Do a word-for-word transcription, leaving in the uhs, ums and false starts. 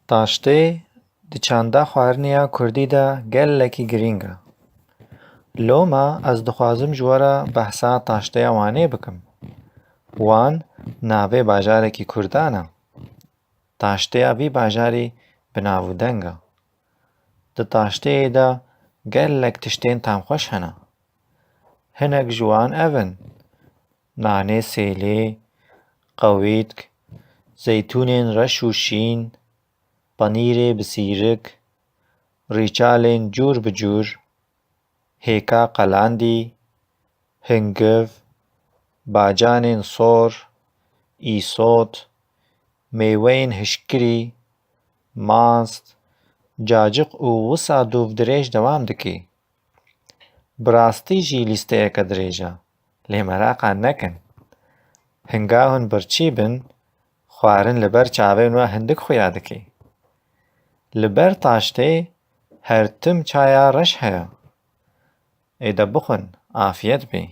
Taştê di çanda xwarinê ya kurdî de gelekî girîng e. Loma ez dixwazim ji we re behsa taştêya Wanê bikim. Wan navê bajarekî kurdan e. Taştêya vî bajarî bi nav û deng e. Di taştêyê de gelek tiştên tamxweş hene. Hinek ji wan ev in: nanê sêlê, qewîtk, zeytûnên reş û şîn, penîrê bi sîrik, rîçalên cûr bi cûr, hêka qelandî, hingiv, bacanên sor, îsot, mêweyên hişkirî, mast, cacik û wisa dûvdirêj dewam dike. Bi rastî jî lîsteyeke dirêj e, lê meraqa nekin. Hinga hûn birçî bin, xwarin li ber çavên we hindik xuya dike. Li ber taştê her tim çaya reş heye. Ê de bixwin, afiyet bê.